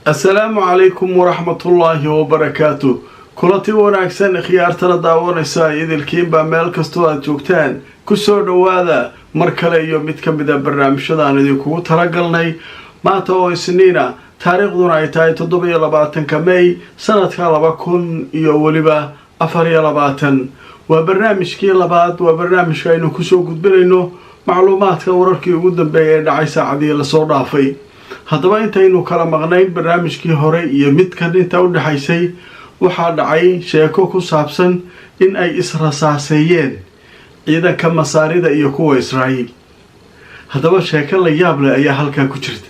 Asalaamu calaykum waraxmatullaahi wabarakaatu. Kulanti wanaagsan, khiyaartana daawanaysa idilkiinbaa meel kastoo aad joogtaan, kusoo dhowaada mar kale iyo mid ka mid a barnaamijyada aan idinkugu talagalnay. Maanta oo Isniina, taariikhduna ay tahay 27-ka May sanadka 2024, waa barnaamijkii labaad. Waa barnaamijka aynu kusoo gudbinayno macluumaadka wararkii ugu dambeeya ee dhacay saacadii lasoo dhaafay. Haddaba, intaynu kala maqnayn barnaamijkii hore iyo midkan inta u dhexaysay, waxaa dhacay sheeko ku saabsan in ay israsaaseeyeen ciidanka Masaarida iyo kuwa Israa'iil. Haddaba, sheeko la yaab leh ayaa halkaa ku jirta.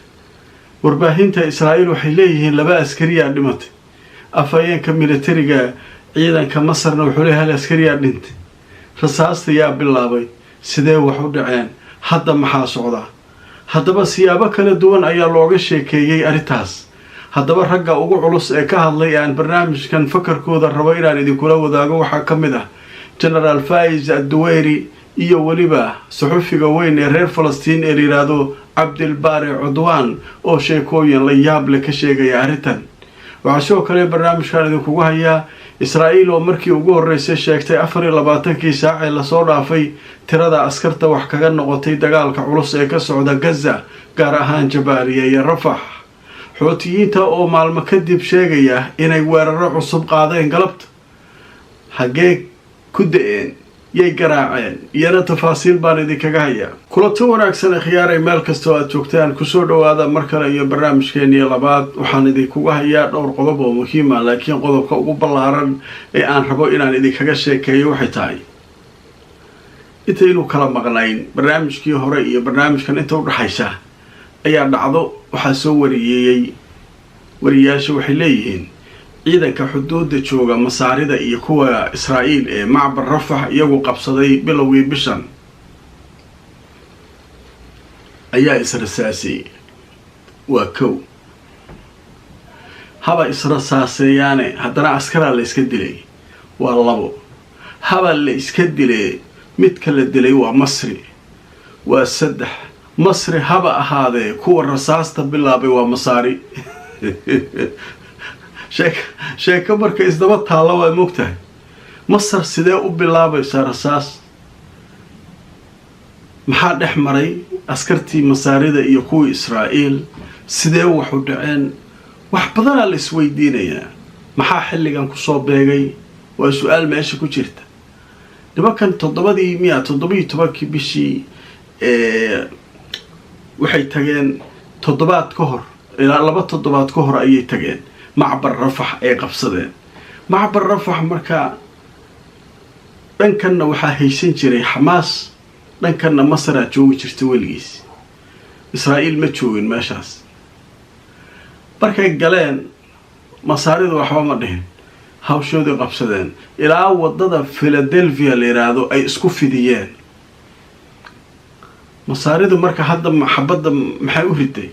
Warbaahinta Israa'iil waxay leeyihiin laba askariyaa dhimatay. Afhayeenka militariga ciidanka Masarna wuxuu leeyahay hal askariyaa dhintay. Rasaasta yaa bilaabay? Sidee wax u dhaceen? Hadda maxaa socdaa? Haddaba, siyaabo kala duwan ayaa looga sheekeeyey arrintaas. Haddaba, ragga ugu culus ee ka hadlay ee aan barnaamijkan fakarkooda rabo inaan idinkula wadaago waxaa ka mid ah Genaraal Faiz Adduweyri iyo weliba suxufiga weyn ee reer Falastiin ee la yidhaahdo Cabdilbaari Cudwaan, oo sheekooyin la yaab leh ka sheegaya arrintan. Waxaa sidoo kale barnaamijkan idinkugu hayaa Israa'iil oo markii ugu horreysay sheegtay 24-kii saac ee lasoo dhaafay tirada askarta wax kaga noqotay dagaalka culus ee ka socda Gaza, gaar ahaan Jabaaliya iyo Rafax. Xuutiyiinta oo maalmo kadib sheegaya inay weeraro cusub qaadeen galabta, xaggee ku da-een, yay garaaceen? Iyana tafaasiil baan idinkaga hayaa. Kulanti wanaagsan, khiyaaray, meel kastoo aad joogtaan, kusoo dhowaada mar kale iyo barnaamijkeennii labaad. Waxaan idinkuga hayaa dhowr qodob oo muhiima, laakiin qodobka ugu ballaaran ee aan rabo inaan idinkaga sheekeeyo waxay tahay, intaynu kala maqnayn barnaamijkii hore iyo barnaamijkan inta udhaxaysa, ayaa dhacdo waxaa soo wariyeeyey wariyaasha. Waxay leeyihiin ciidanka xuduudda jooga Masaarida iyo kuwa Israa'iil ee macbar Rafax iyagu qabsaday bilowgii bishan ayaa israsaasiyey. Waa kow, haba israsaaseeyaane, haddana askaraa la iska dilay. Waa labo, haba la iska dilay, midka la dilay waa Masri. Waa saddex, Masri haba ahaadee, kuwa rasaasta bilaabay waa Masaari. Sheek sheeko marka isdaba taalla waa moogtahay. Masar sidee u bilaabaysaa rasaas? Maxaa dhex maray askartii Masaarida iyo kuwii Israa'iil? Sidee wax u dhaceen? Wax badanaa la isweydiinayaa. Maxaa xilligan kusoo beegay? Waa su-aal meesha ku jirta. Nimankan toddobadii miya, 17-kii bishii waxay tageen, toddobaad ka hor ilaa 2 toddobaad ka hor ayay tageen macbar Rafax ay qabsadeen. Macbar Rafax marka dhankanna waxaa haysan jiray Xamaas, dhankanna Masaraa joogi jirta weligiis. Israa'iil ma joogin meeshaas. Markay galeen, Masaaridu waxba ma dhihin, hawshoodii qabsadeen ilaa waddada Philadelphia la yidhaahdo ay isku fidiyeen. Masaaridu marka hadda xabadda maxay u riday?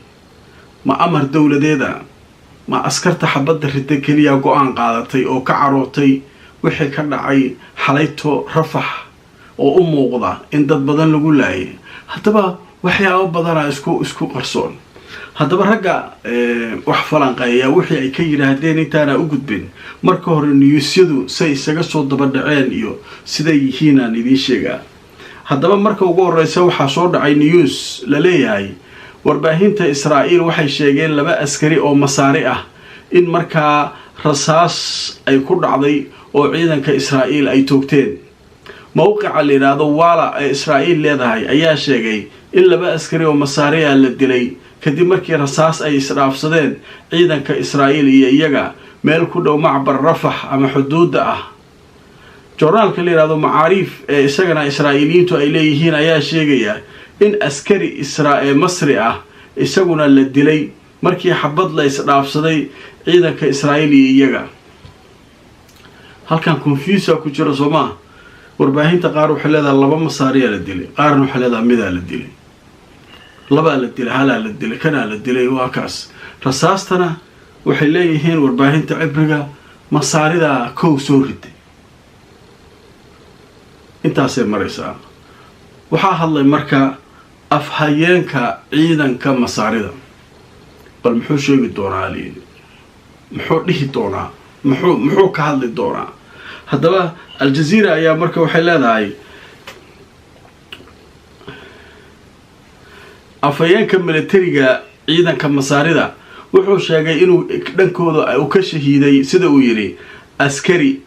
Ma amar dowladeeda? Ma askarta xabadda riday keliya go-aan qaadatay oo ka carootay wixii ka dhacay xalayto Rafax oo u muuqda in dad badan lagu laayay? Haddaba, waxyaabo badanaa isku qarsoon. Haddaba, ragga wax falanqeeya wixii ay ka yidhaahdeen intaana u gudbin, marka hore newsyadu say isaga soo daba dhaceen iyo siday yihiin aan idiin sheegaa. Haddaba, marka ugu horeysa waxaa soo dhacay news la leeyahay warbaahinta Israa'iil waxay sheegeen laba askari oo Masaari ah in markaa rasaas ay ku dhacday oo ciidanka Israa'iil ay toogteen. Mowqica la yidhaahdo Walla ee Israa'iil leedahay ayaa sheegay in laba askari oo Masaari ah la dilay kadib markii rasaas ay isdhaafsadeen ciidanka Israa'iil iyo iyaga meel ku dhow macbar Rafax ama xuduudda ah. Joornaalka la yidhahdo Macaariif ee isagana Israa'iiliyiintu ay leeyihiin ayaa sheegaya in askari ee Masri ah isaguna la dilay markii xabad la isdhaafsaday ciidanka Israa'iil iyo iyaga. Halkan confuse ku jiro, soo maa? Warbaahinta qaar waxay leedahay laba Masaariyaa la dilay, qaarna waxay leedahay midaa la dilay. Labaa la dilay, halaa la dilay, kanaa la dilay, waa kaas. Rasaastana waxay leeyihiin warbaahinta Cibriga, Masaaridaa kow soo riday. Intaasay maraysaa. Waxaa hadlay marka afhayeenka ciidanka Masaarida. Bal muxuu sheegi doonaa layidhi, muxuu dhihi doonaa, muxuu ka hadli doonaa? Haddaba Aljaziira ayaa marka waxay leedahay, afhayeenka militariga ciidanka Masaarida wuxuu sheegay inuu dhankooda uu ka shahiiday, sida uu yidhi, askari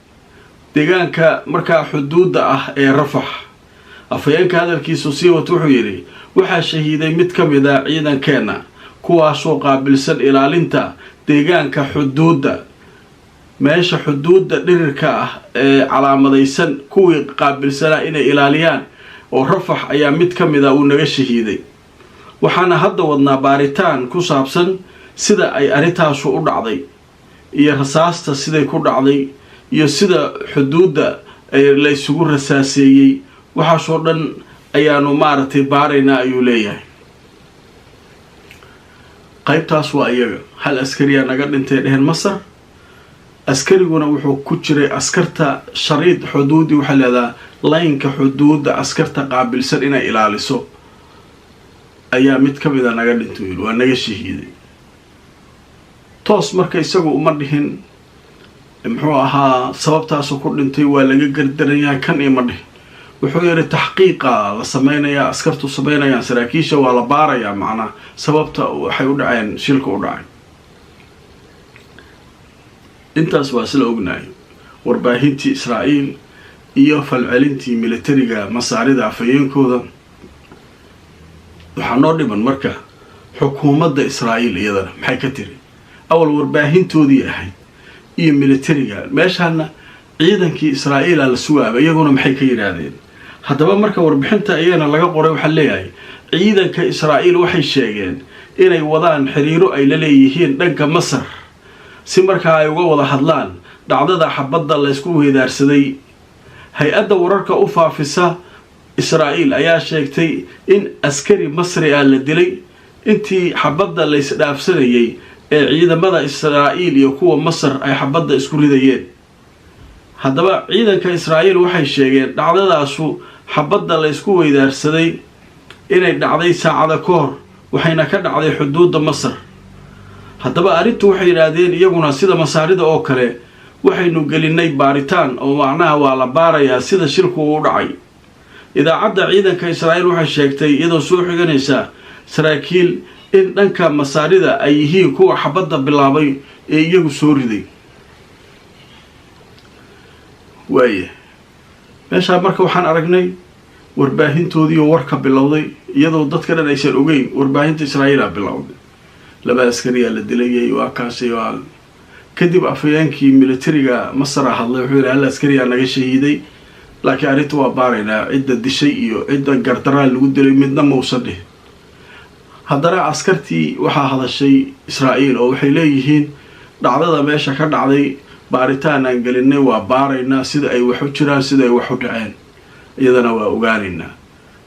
deegaanka markaa xuduudda ah ee Rafax. Afhayeenka hadalkiisu sii wato wuxuu yidhi, waxaa shahiiday mid ka mid a ciidankeenna, kuwaasoo qaabilsan ilaalinta deegaanka xuduudda, meesha xuduudda dhirirka ah ee calaamadaysan, kuwii qaabilsanaa inay ilaaliyaan oo Rafax ayaa mid ka mid a uu naga shahiiday. Waxaana hadda wadnaa baaritaan ku saabsan sida ay arrintaasu u dhacday iyo rasaasta siday ku dhacday iyo sida xuduudda la isugu rasaaseeyey. Waxaasoo dhan ayaanu maaragtay baaraynaa, ayuu leeyahay. Qaybtaas waa iyaga. Hal askariyaa naga dhintay, dheheen Masar. Askariguna wuxuu ku jiray askarta shariid xuduudi, waxaa leedaha laynka xuduudda askarta qaabilsan inay ilaaliso ayaa mid ka mida naga dhintay, yidhi, waa naga shahiiday toos. Marka isagu uma dhihin muxuu ahaa sababtaasu ku dhintay, waa laga gardaran yahay kan ima dhihin. Wuxuu yidhi taxqiiqa la sameynayaa, askartu sameynayaan, saraakiisha waa la baarayaa, macnaa sababta waxay u dhaceen, shilka u dhacay. Intaas waa isla ognahay, warbaahintii Israa'iil iyo falcelintii militariga Masaarida afhayeenkooda. Waxaa noo dhiman marka xukuumadda Israa'iil iyadana maxay ka tiri? Awal warbaahintoodii ahayd iyo militariga, meeshaana ciidankii Israa'iila la sugaaba, iyaguna maxay ka yidhaahdeen? Haddaba marka warbixinta iyagana laga qoray waxaa leeyahay, ciidanka Israa'iil waxay sheegeen inay wadaan xiriiro ay la leeyihiin dhanka Masar, si markaa ay uga wada hadlaan dhacdada xabadda laysku weedaarsaday. Hay-adda wararka u faafisa Israa'iil ayaa sheegtay in askari Masri ah la dilay intii xabadda laysdhaafsanayay ee ciidamada Israa'iil iyo kuwa Masar ay xabadda isku ridayeen. Haddaba ciidanka Israa'iil waxay sheegeen dhacdadaasu xabadda laysku weydaarsaday inay dhacday saacada ka hor, waxayna ka dhacday xuduudda Masar. Haddaba arrintu waxay yidhaahdeen iyaguna sida Masaarida oo kale, waxaynu gelinay baaritaan oo macnaha waa la baarayaa sida shilku uu dhacay. Idaacadda ciidanka Israa'iil waxay sheegtay, iyadoo soo xiganaysa saraakiil, in dhanka Masaarida ay yihiin kuwa xabadda bilaabay ee iyagu soo riday. Waaya, meeshaa marka waxaan aragnay warbaahintoodiioo warka bilowday, iyadoo dadka dhan aysan ogeyn. Warbaahinta Israa'iila bilowday, laba askariyaa la dilayay, waa kaasi. Waa kadib afhayeenkii militariga Masara hadlay, wuxuu yidhi hal askariyaa naga shahiiday, laakiin arrinta waa baaraynaa, cidda dishay iyo cidda gardaraa lagu dilay midna mausan dhihin. Haddana askartii waxaa hadashay Israa'iil oo waxay leeyihiin dhacdada meesha ka dhacday baaritaan aan gelinay, waa baaraynaa sida ay wax u jiraan, sida ay wax u dhaceen iyadana waa ogaanaynaa.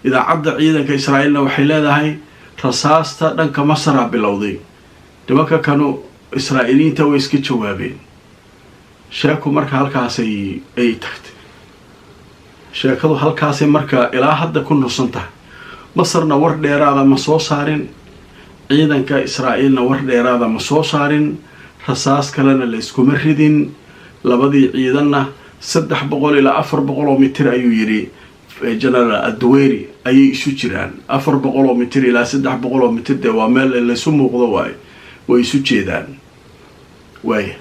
Idaacadda ciidanka Israa'iilna waxay leedahay rasaasta dhanka Masara bilowday. Nimanka kanu Israa'iiliyiinta way iska jawaabeen. Sheeku marka halkaasay ay tagtay, sheekadu halkaasay marka ilaa hadda ku nusan tahay. Masarna war dheeraada ma soo saarin, ciidanka Israa'iilna war dheeraada ma soo saarin, rasaas kalena layskuma ridin. Labadii ciidanna 300 ilaa 400 oo mitir, ayuu yidhi Generaal Adweri, ayay isu jiraan. 400 oo mitir ilaa 300 oo mitir, dee waa meel laysu muuqdo waayo, way isu jeedaan. Waaya,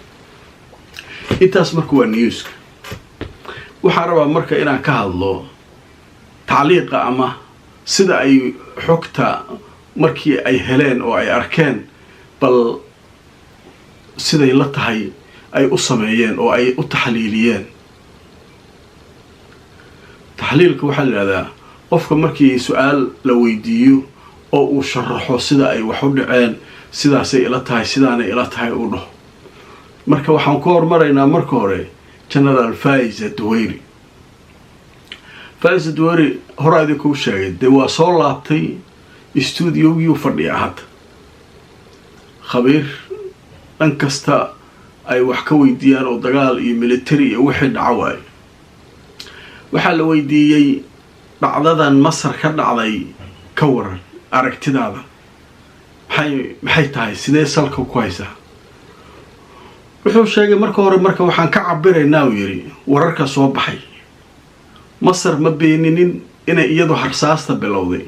intaas marka waa newska. Waxaan rabaa marka inaan ka hadlo tacliiqa ama sida ay xogta markii ay heleen oo ay arkeen, bal siday la tahay ay u sameeyeen oo ay u taxliiliyeen. Taxliilka waxaa la yidhahdaa qofka markii su-aal la weydiiyo oo uu sharaxo sida ay wax u dhaceen, sidaasay ila tahay, sidaanay ila tahay uu dhaho. Marka waxaan ku hormaraynaa marka hore Generaal Faiza Duweyri. Faiza Duweyri horaa idinkuu sheegay, dee waa soo laabtay. Istuudiyogiyuu fadhiyaa hadda. Khabiir dhan kasta ay wax ka weydiiyaan oo dagaal iyo military iyo wixii dhaco waayo. Waxaa la weydiiyey dhacdadan Masar ka dhacday, ka waran aragtidaada, maxay tahay, sidee salka ku haysaa? Wuxuu sheegay marka hore, marka waxaan ka cabiraynaa, uu yidhi, wararka soo baxay. Masar ma beeninin inay iyadu harsaasta bilowday.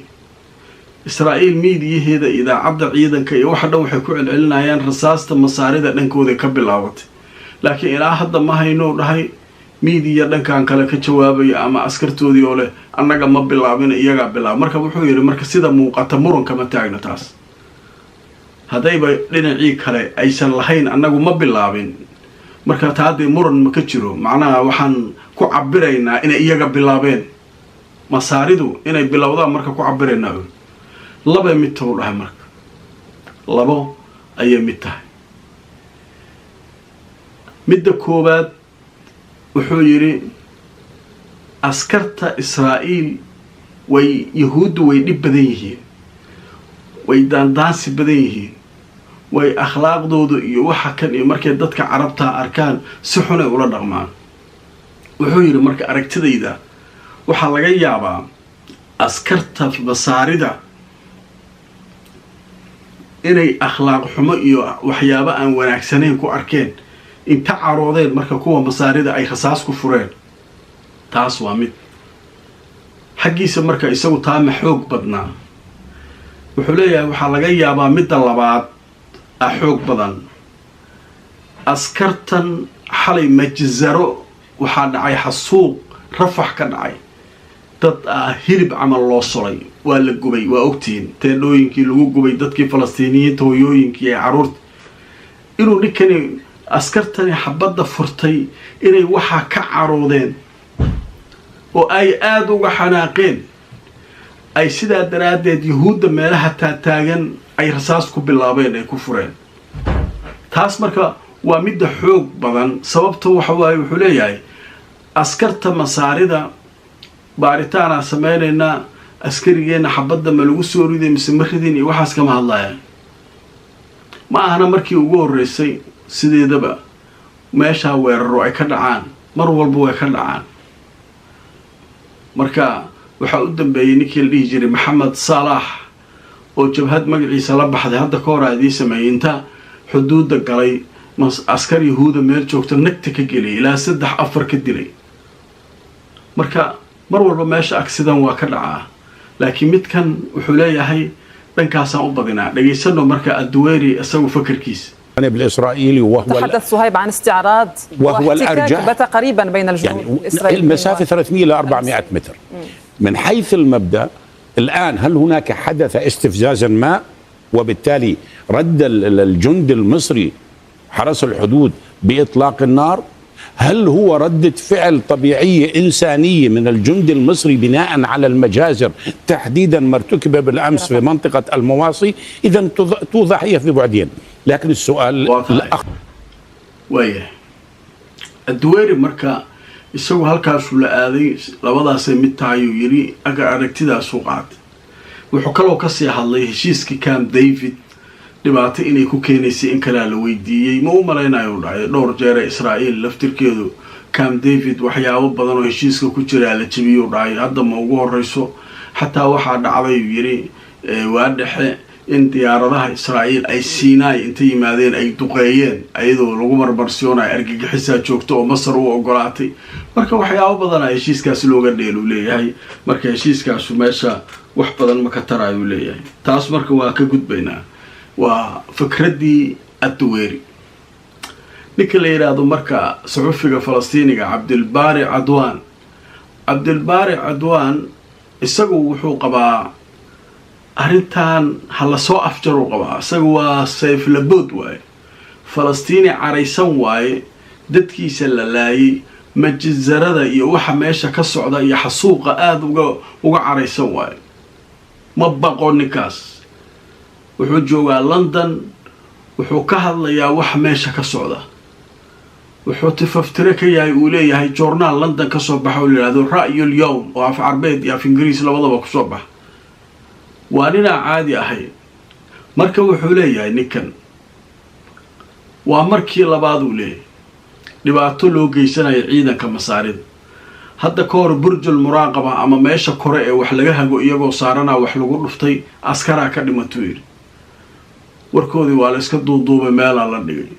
Israa'iil miidiyaheeda, idaacadda ciidanka iyo waxa dhan waxay ku celcelinayaan rasaasta Masaarida dhankooda ka bilaabatay, laakiin ilaa hadda ma hayno, dhahay, miidiya dhankan kale ka jawaabaya ama askartoodii oo leh annaga ma bilaabin, iyagaa bilaaba. Marka wuxuu yidhi, marka sida muuqata muranka ma taagna taas. Haddayba dhinacii kale aysan lahayn annagu ma bilaabin, marka taa dee muran ma ka jiro. Macnaha waxaan ku cabiraynaa inay iyaga bilaabeen, Masaaridu inay bilowdaan marka ku cabiraynaa. Labay mid tou dhahay, marka labo ayay mid tahay. Midda koowaad, wuxuu yidhi, askarta Israa'iil way Yahuuddu way dhib badan yihiin, way daandaansi badan yihiin, way akhlaaqdooda iyo waxa kan iyo markay dadka Carabtaa arkaan si xunay ula dhaqmaan. Wuxuu yidhi, marka aragtidayda waxaa laga yaabaa askarta Masaarida inay akhlaaq xumo iyo waxyaabo aan wanaagsanayn ku arkeen, inta caroodeen marka kuwa Masaarida ay rasaas ku fureen. Taas waa mid xaggiisa. Marka isagu taama xoog badnaa. Wuxuu leeyahay, waxaa laga yaabaa midda labaad a xoog badan. Askartan xalay majzaro waxaa dhacay, xasuuq Rafax ka dhacay, dad ah hilib camal loo solay, waa la gubay, waa ogtihiin teendhooyinkii lagu gubay dadkii Falastiiniyiinta, hooyooyinkii ee carruurta. Inuu ninkani askartani xabadda furtay inay waxaa ka caroodeen oo ay aada uga xanaaqeen, ay sidaa daraaddeed Yuhuudda meelaha taataagan ay rasaas ku bilaabeen, ay ku fureen. Taas marka waa midda xoog badan. Sababta waxa waaye, wuxuu leeyahay, askarta Masaarida baaritaanaa sameynaynaa, askarigeenna xabadda ma lagu soo riday mise ma ridin iyo waxaas kama hadlayaan. Ma ahana markii ugu horreysay. Sideedaba meeshaa weeraro ay ka dhacaan mar walba way ka dhacaan. Marka waxaa u dambeeyey ninkii la dhihi jiray Maxamed Saalax oo jabhad magaciisa la baxday hadda ka hor aa idiin sameeyey, inta xuduudda galay askar Yahuuda meel joogta nagta ka geliyay, ilaa saddex afar ka dilay. Marka mar walba meesha accident waa ka dhacaa, laakiin midkan wuxuu leeyahay dhankaasaan u badinaa. Dhegaysano marka Adduweyri isagu fakarkiisa. الإسرائيلي وهو تحدث صهيب عن استعراض وهو واحتكاك الأرجح. بات قريبا بين الجنود يعني الإسرائيليين المسافة 300 إلى 400 متر من حيث المبدأ. الآن هل هناك حدث استفزازا ما وبالتالي رد الجند المصري حرس الحدود بإطلاق النار؟ هل هو ردة فعل طبيعية إنسانية من الجند المصري بناء على المجازر، تحديدا ما ارتكب بالأمس في منطقة المواصي؟ إذا توضح هي في بعدين، لكن السؤال Waa tahay. الأخ Waayahay, Adduweyri marka isagu halkaasuu la aaday, labadaasay mid tahay uu yidhi, aga aragtidaasuu qaatay. Wuxuu kaloo kasii hadlay heshiiskii Camp David dhibaato inay ku keenaysay in kalea la weydiiyey. Ma u malaynayo, dhacay dhowr jeere Israa'iil laftirkeedu Camp David waxyaabo badan oo heshiiska ku jiraa la jebiyuu dhacay, hadda ma ugu horeyso. Xataa waxaa dhacday, uu yidhi, waa dhexe in diyaaradaha Israa'iil ay Sinai inta yimaadeen ay duqeeyeen, ayadoo lagu marmarsiyoonayo argagixisaa joogto oo Masar u ogolaatay. Marka waxyaabo badana heshiiskaasi looga dheeluu leeyahay. Marka heshiiskaasu meesha wax badan ma ka tarayuu leeyahay. Taas marka waa ka gudbaynaa, waa fikraddii Adduweeri. Ninka la yidhaahdo marka saxufiga Falastiiniga Cabdilbaari Cadwaan, Cabdilbaari Cadwaan isagu wuxuu qabaa arrintan ha lasoo afjaruu qabaa. Isagu waa sayflabood waaye, Falastiini caraysan waaye, dadkiisa la laayay, majizarada iyo waxa meesha ka socda iyo xasuuqa aada uga caraysan waaye. Ma baqo ninkaas. Wuxuu joogaa London, wuxuu ka hadlayaa waxa meesha ka socda. Wuxuu tifaftire ka yahay, uu leeyahay, joornaal London kasoo baxa oo la yidhaahdo Ra'yul Yowm, oo af Carbeed iyo af Ingiriis labadaba kusoo baxa. Waa ninaan caadi ahayn. Marka wuxuu leeyahay ninkan waa markii labaad uu leeyahay dhibaato loo geysanayo ciidanka Masaarida. Hadda ka hor burjul muraaqaba ama meesha kore ee wax laga hago iyagoo saaranaa wax lagu dhuftay, askaraa ka dhimatuu yidhi. Warkoodii waa la iska duuduubay, meelaa la dhigay.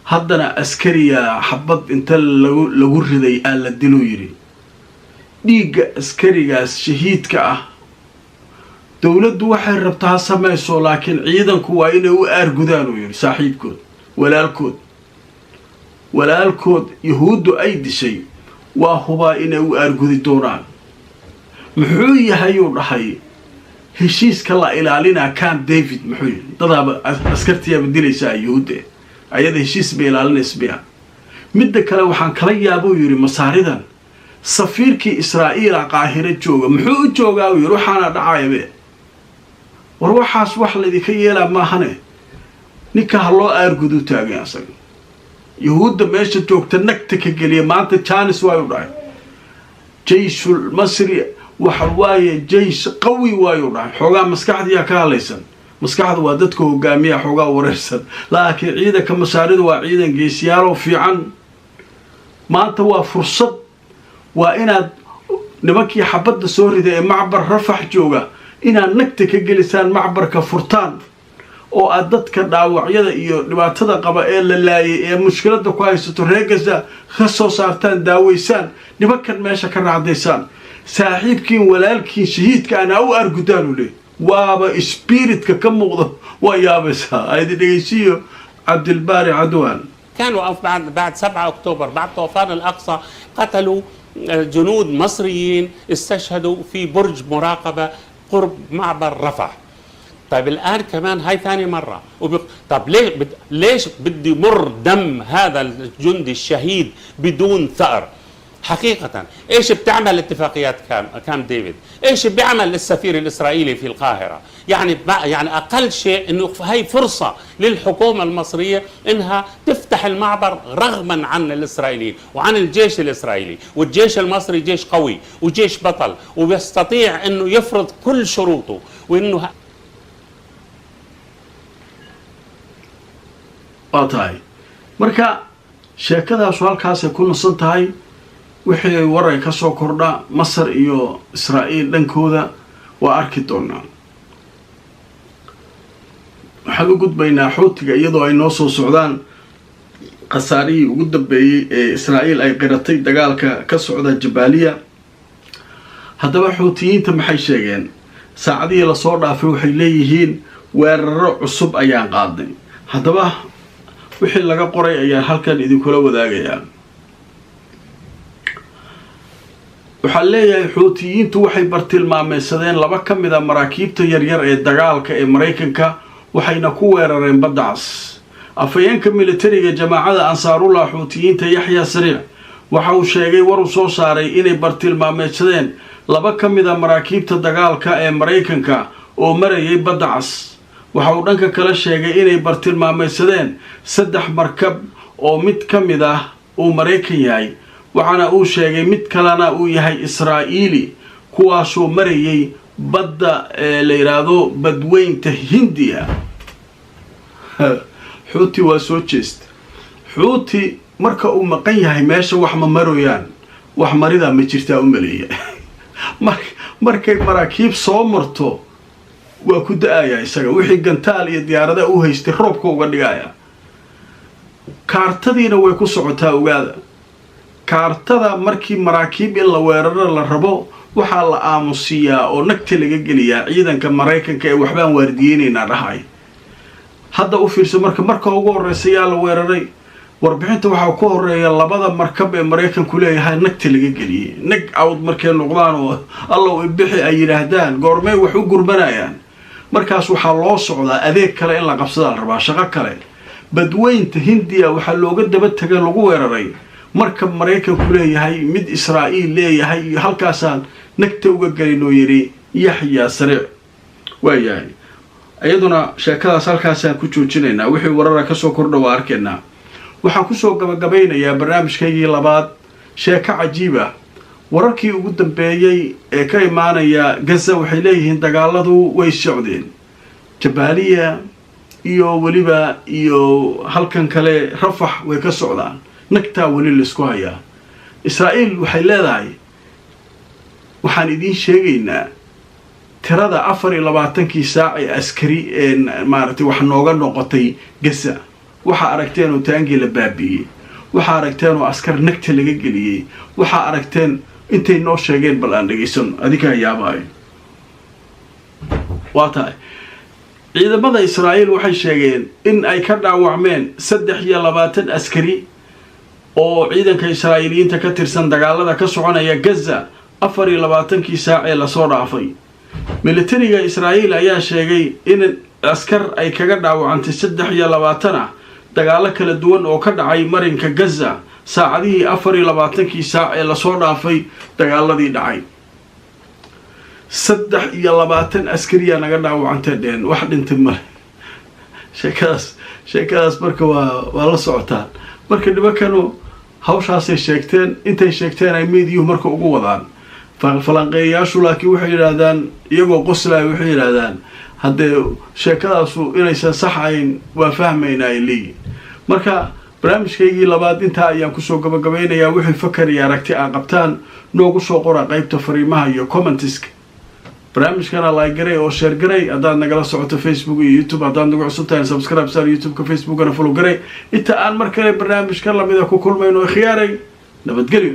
Haddana askariyaa xabad inta lagu riday aa la diluu yidhi. Dhiigga askarigaas shahiidka ah dowladdu waxay rabtaa ha samayso, laakiin ciidanku waa inay u aargudaan uu yidhi. Saaxiibkood, walaalkood Yahuuddu ay dishay, waa hubaa inay u aargudi doonaan. Muxuu yahayuu dhahay heshiiska la ilaalinaa Camp David? Muxuu yihi? Dadaaba askartiyaaba dilaysaa Yahuudde, ayada heshiis bay ilaalinaysa miya? Midda kale waxaan kala yaabuu yidhi Masaaridan safiirkii Israa'iila Qaahiro jooga, muxuu u joogaa uu yidhi? Waxaana dhacayabe, war waxaas wax laydinka yeelaa maahane, ninka ha loo aargudu taagay. Asaga Yahuudda meesha joogta nagta ka geliya. Maanta janis waay u dhahay jayshul Masri waxa waaye jaysh qawi waayu dhahay. Xoogaa maskaxdiyaa ka hadlaysan, maskaxda waa dadka hogaamiya, xoogaa wareersan, laakiin ciidanka Masaarida waa ciidan geesiyaaloo fiican. Maanta waa fursad, waa inaad nimankii xabadda soo rida ee macbar Rafax jooga inaad nagta ka gelisaan, macbarka furtaan, oo aad dadka dhaawacyada iyo dhibaatada qaba ee la laayay ee mushkiladda ku haysato reer Gaza ka soo saartaan, daaweysaan, nimankan meesha ka raacdaysaan, saaxiibkiin walaalkiin shahiidka ana u argudaan u leey. Waaba spiritka ka muuqda, waa yaabaysaa. Aydi dhegeysiiyo Cabdilbaari Cadwaan. كانوا بعد 7 اكتوبر، بعد طوفان الاقصى، قتلوا جنود مصريين استشهدوا في برج مراقبه قرب معبر رفح. طيب الان كمان هاي ثاني مره. طب ليش بدي يمر دم هذا الجندي الشهيد بدون ثأر؟ حقيقة ايش بتعمل اتفاقيات كامب ديفيد؟ ايش بيعمل السفير الاسرائيلي في القاهرة؟ يعني اقل شيء انه هي فرصة للحكومة المصرية انها تفتح المعبر رغما عن الاسرائيليين وعن الجيش الاسرائيلي، والجيش المصري جيش قوي وجيش بطل وبيستطيع انه يفرض كل شروطه وانه Waa tahay, marka sheekadaasu halkaasay ku nasan tahay. Wixii waray ka soo kordha Masar iyo Israa'iil dhankooda waa arki doonaa. Waxaan u gudbaynaa Xuutiga, iyadoo ay noo soo socdaan khasaarihii ugu dambeeyey ee Israa'iil ay qiratay dagaalka ka socda Jabaaliya. Haddaba Xuutiyiinta maxay sheegeen saacadihii lasoo dhaafay? Waxay leeyihiin weeraro cusub ayaan qaadnay. Haddaba wixii laga qoray ayaan halkan idinkula wadaagayaa. Waxaa leeyahay Xuutiyiintu waxay bartilmaameysadeen laba ka mid a maraakiibta yaryar ee dagaalka ee Maraykanka, waxayna ku weerareen Badda Cas. Afhayeenka militariga jamaacada Ansaarullah Xuutiyiinta, Yaxya Sariic, waxa uu sheegay war uu soo saaray inay bartilmaameysadeen laba ka mid a maraakiibta dagaalka ee Maraykanka oo marayay Badda Cas. Waxa uu dhanka kale sheegay inay bartilmaameysadeen saddex markab oo mid ka mid ah uu Maraykan yahay, waxaana uu sheegay mid kalena uu yahay Israa'iili, kuwaasoo marayay badda ee la yidhaahdo Badweynta Hindiya. Xuuti waa soo jeesta. Xuuti marka uu maqan yahay meesha wax ma maroyaan, wax maridaa ma jirtaa u maleeya. Markay maraakiib soo marto waa ku da-aya isaga, wixii gantaal iyo diyaarada u haystay roobka uga dhigaya. Kaartadiina way ku socotaa. Ogaada, kaartada markii maraakiib in la weeraro la rabo waxaa la aamusiyaa oo nagta laga geliyaa ciidanka Maraykanka ee waxbaan waardiyeynaynaa dhahay. Hadda u fiirso, marka ugu horreysa yaa la weeraray? Warbixinta waxaa ku horeeya labada markab ee Maraykanku leeyahay nagta laga geliyey. Nag awd markay noqdaan oo allow ibixi ay yidhaahdaan, goormay wax u gurmanayaan? Markaas waxaa loo socdaa adeeg kale in la qabsadaa la rabaa, shaqo kale. Badweynta Hindiya waxaa looga daba tegay, lagu weeraray markab Maraykanku leeyahay, mid Israa'iil leeyahay, iyo halkaasaan nagta uga gelin oo yidhi Yaxya Sariic. Waayahay, iyaduna sheekadaas halkaasaan ku joojinaynaa. Wixii warara kasoo kordha waa arkaynaa. Waxaan kusoo gabagabaynayaa barnaamijkaygii labaad sheeko cajiib ah. Wararkii ugu dambeeyey ee ka imaanaya Gaza waxay leeyihiin dagaaladu way socdeen, Jabaaliya iyo weliba iyo halkan kale Rafax way ka socdaan, nagtaa weli laisku hayaa. Israa'iil waxay leedahay waxaan idiin sheegaynaa tirada 24-kii saac ee askari ee maaragtay wax nooga noqotay Gaza. Waxaa aragteen oo taangii la baabi'iyey, waxaa aragteen oo askar nagta laga geliyey, waxaa aragteen intay noo sheegeen. Bal aan dhegaysano, adinkaa yaabaayo. Waa tahay, ciidamada Israa'iil waxay sheegeen in ay ka dhaawacmeen 23 askari oo ciidanka Israa'iiliyiinta ka tirsan dagaalada ka soconaya Gaza 24-kii saac ee lasoo dhaafay. Militariga Israa'iil ayaa sheegay in askar ay kaga dhaawacantay 23 ah dagaalo kala duwan oo ka dhacay marinka Gaza saacadihii 24-kii saac ee lasoo dhaafay. Dagaaladii dhacay 23 askariyaa naga dhaawacantay dheen, wax dhintay male. Sheekadaas marka waa la socotaan. Marka nimankanu hawshaasay sheegteen, intay sheegteen ay meediyuhu marka ugu wadaan falanqeeyayaashu, laakiin waxay yidhaahdaan iyagoo qoslaya, waxay yidhaahdaan haddee sheekadaasu inaysan sax ahayn waa fahmaynaa, ay leeyihin. Marka barnaamijkaygii labaad intaa ayaan kusoo gabagabeynayaa. Wixii fakar iyo aragti aa qabtaan noogu soo qora qeybta fariimaha iyo comments-ka. Barnaamijkana like garay oo share garay haddaad nagala socoto Facebook iyo YouTube. Haddaad nagu cusub tahay, subscribe saar YouTube-ka, Facebookana follow garay. Inta aan mar kale barnaamijka lamida ku kulmayno, khiyaaray, nabadgelyo.